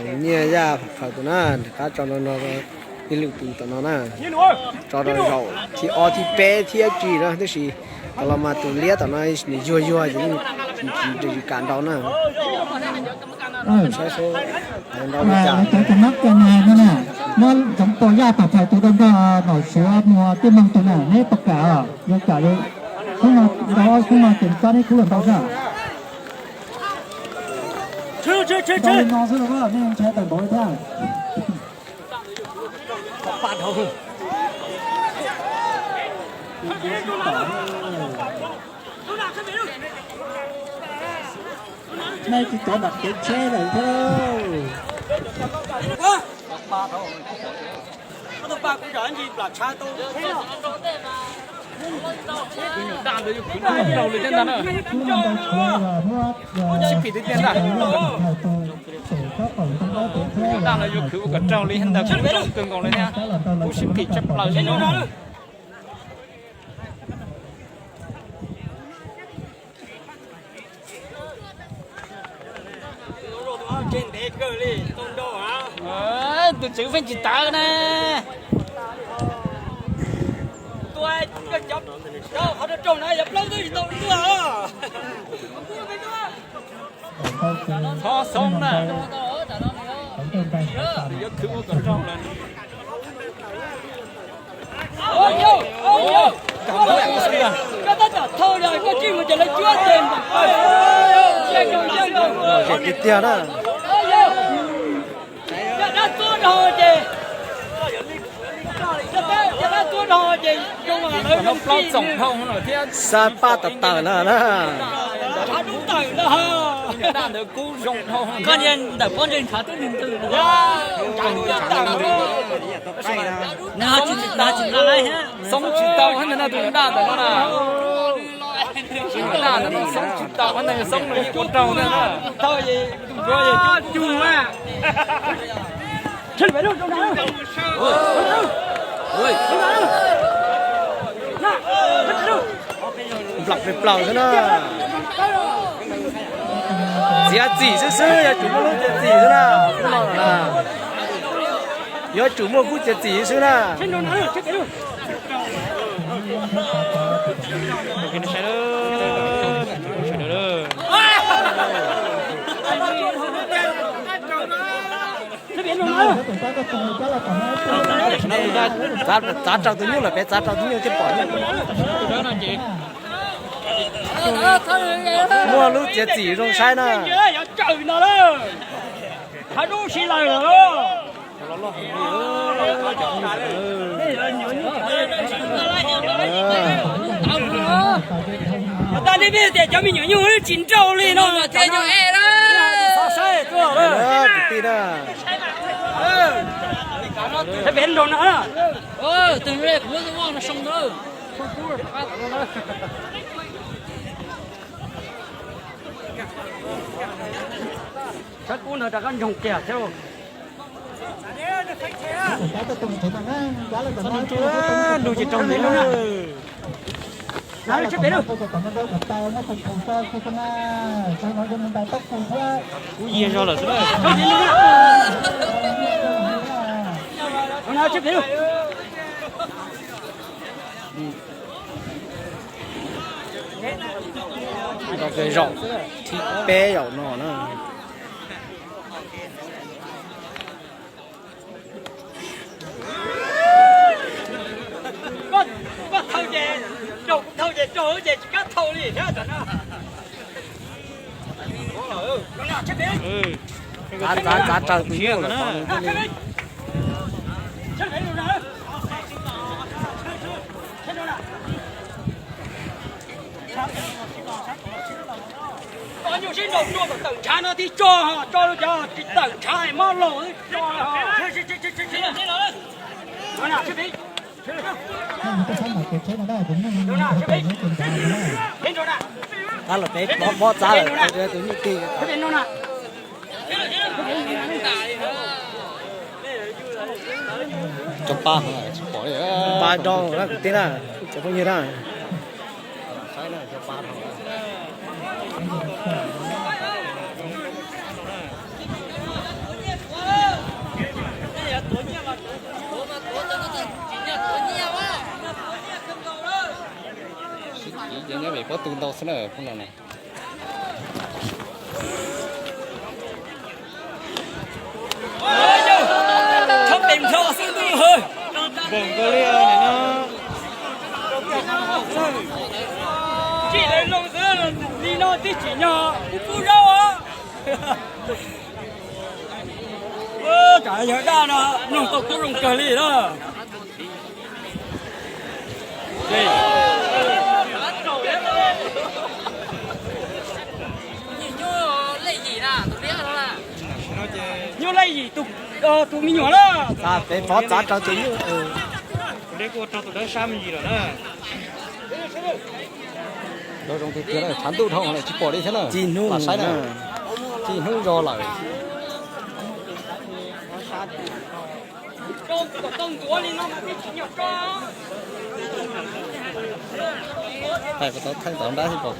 Nyiaj Yaj Pham Phawm tus na, rov qab tso rau no, ib lwm tus tom no na. Tso rau zaum thib ob thib peb thiab tsis na, tab sis tas los mas tus liab tom no nws yuag yuag ces tsis kam nrau na. Saib seb nrau li cas. Cov tus nab ka na no na, muab ntsoov tua Yaj Pham Phawm tus rau nrog Nom Suav Muas Tij Meeg tus na, neb puas kam os? Yog kam li, hnub no, hnub no ces txab neb kub los ntau xwb. Ntau li no xwb los nej ntshai tawm npaum li thiab. Nej tsis tuav nram kev tsheb lawm thiab. Sib phim tiag tiag ntag. Tus daj no yuav khwv ua kom raug li ntawd, kuj zoo kawg nkaus li thiab, kuj sib phim tshaj plaws li no. Tus tswv feej tsis tawv na. Thov xoob na. Yuav khwv ua kom raug lawm. Tiag tiag na. Plaub txoom dhau no thiab. Xa paj tawm tawm na na. Daj ntawd kub zoo dhau. Koj niag ntawm pob ntseg ntshav twb nws ntws. Xoob tsis tau hab ntawm no tus daj ntawm no na. Tus daj ntawm no xoob tsis tau hab ntawd, xoob no yeej ua raug ntag na. Nplaum pes plaws xwb na. Txiav txim xwb xwb, yuav tsum muaj lub txiav txim xwb na. Yuav tsum muaj kub txiav txim xwb na. Txav rau tus nyuj lawm, peb txav rau tus nyuj thiaj pom nyuj. Muaj lub txiav txim zoo saib na. Tab nej peb tias cov me nyuam nyuj tsis nrau li no. Saib peb nrau no. Saib kub ntawd rov qab ntsoog kiag thiab. Nrug tsis raug li. Kub yiag zog lawm xwb. Zaum thib peb zaum no na. Koj thau ces raug, kuv thau ces raug, ces tsis kam thau li thiab tam no. Txav, txav raws tus nyuj lawm. Koj nyuj sib nraus ruaj kom tawm ntshav no thiaj tso, tso rau cov tsis tawm ntshav mob laug tso. Tab lawm peb mob txav lawm, tus nyuj tig. Cov pa, pa rau na kwv tij na, cov phooj ywg na. Saib na, cov pa rau. Ob tug ntau xwb na, peb los na. Txhob pem nrho xwb ntuj. Npaum nkaus li no. Tsis lawv loo xwb, li no twb tsim nyog kuv pub zaub os. Tsam yawg daj no mloog tau kub zoo kawg li na. Nyuj lej yim tus me nyuam na. Peb pov txav rau tus nyuj. Tus deb kuj ua rau tus dawb sab me ntsis lawm na. Zoo tiag tiag, tshav ntuj dhau lawm tsis pom li thiab na. Ci hnub saib na, ci hnub zoo lawm. Hais kom tau thaij tom nrab xwb pom.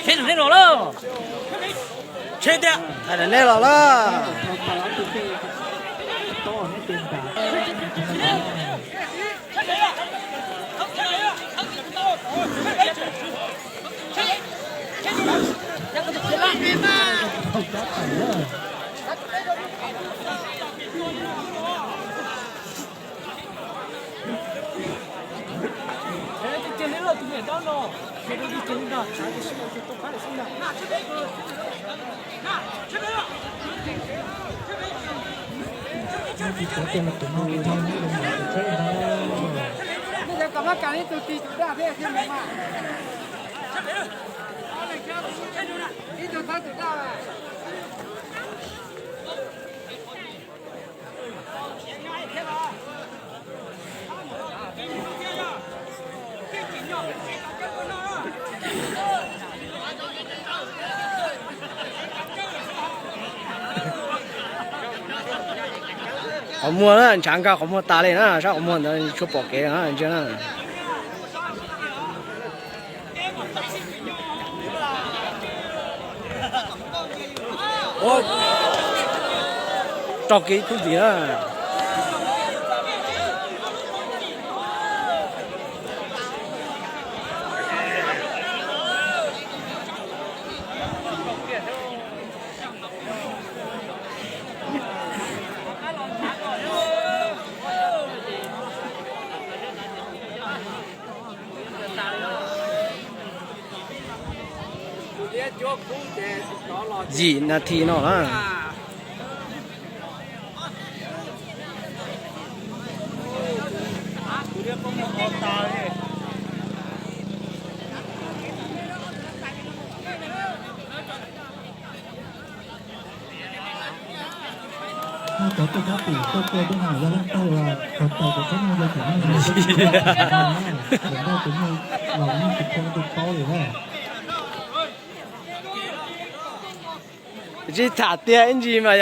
Tsheb nws nej los lawm. Tsheb tiag, hais nws nej los lawm. Qhov muag na, ntshav nkag qhov muag tas li na, sab qhov muag ntawd tsis pom kev na, ntsia na. Raug kev khub ntxiv na. Yim nas this no na. Cov tuaj kab tim tuaj kua tuaj hais yog leej twg, qhov tau cov txhob muaj yog tim neeg, lawv muaj tus neeg laus yeej tsis tau tus paub li na. Tsis tham tiag ib ntsis mas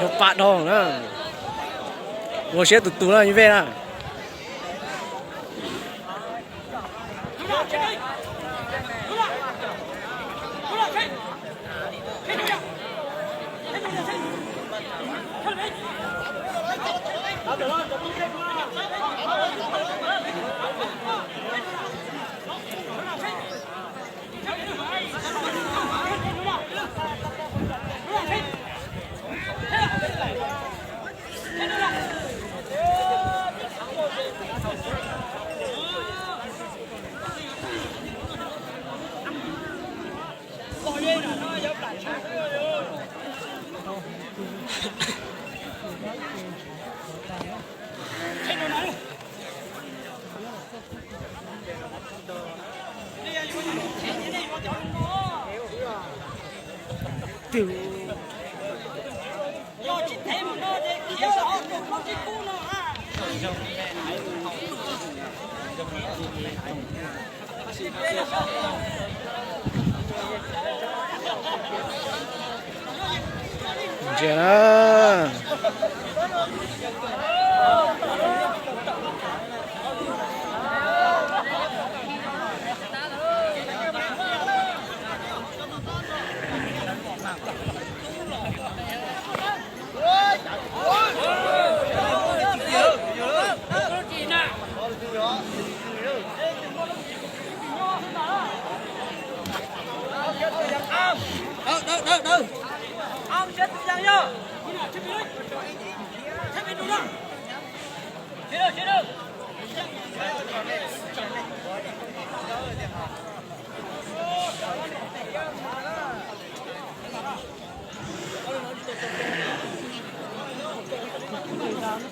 yog pam dhau na. Ua siab tus tus na, Vej na. Ntsia na.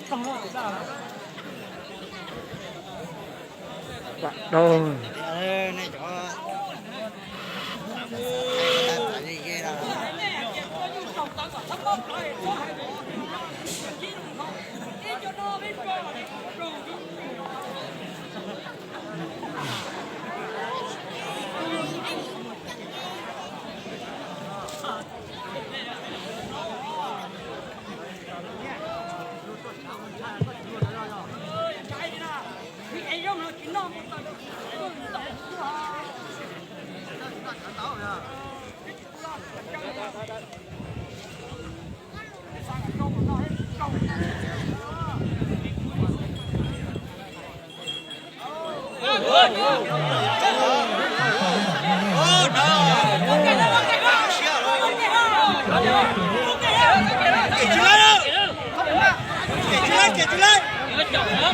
Pam dau.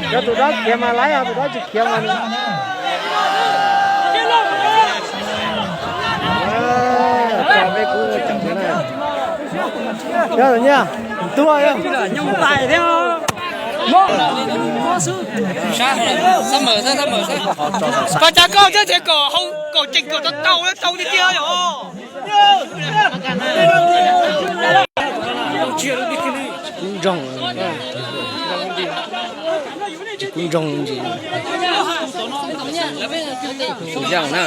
Yog tus dawb khiav mas laib, yog tus dawb tsis khiav mas nws, tso peb kub tsom na. Yog tus nyiaj tuaj yog. Koj tsa koj thiab ces kom hau kom ceem kom tau tau tau tiag tiag yom. Kub ntsoog, kub ntsoog ntsis. Tus yaj na.